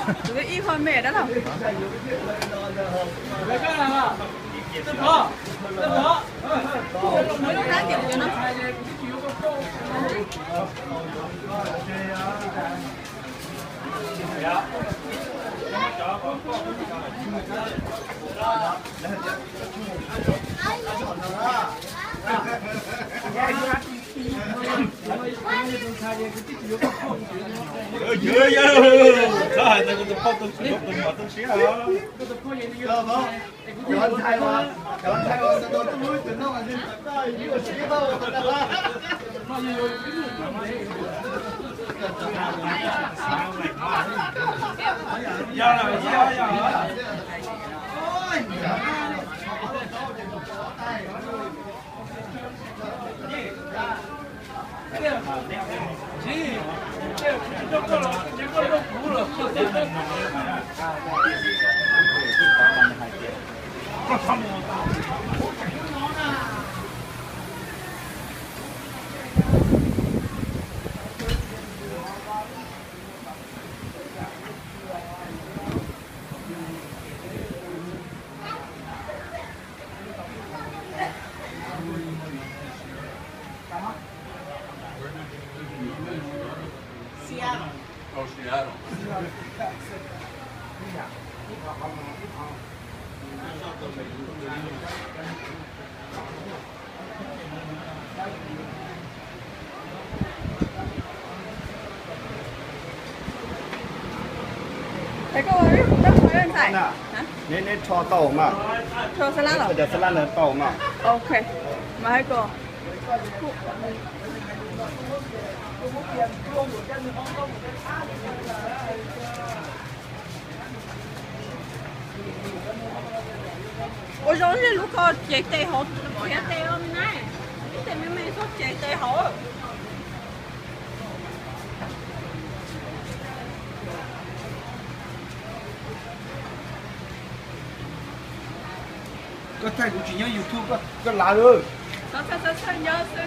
Tus ib hoj me dab laug. Thầy cô, rất, rất khó lên thầy. Hả? Neb, neb rho tau mas. Rho salad los? Cov salad no tau mas. Ok. Mas thầy cô. Ua zoo li lub ko ces tes hauv, khiav tes os me na, ib tes me me xwb ces tes hauv. Koj thaij kuv tsis nyob YouTube koj lav lawm. Txhob txhawj, txhob txhawj, nyob xwb.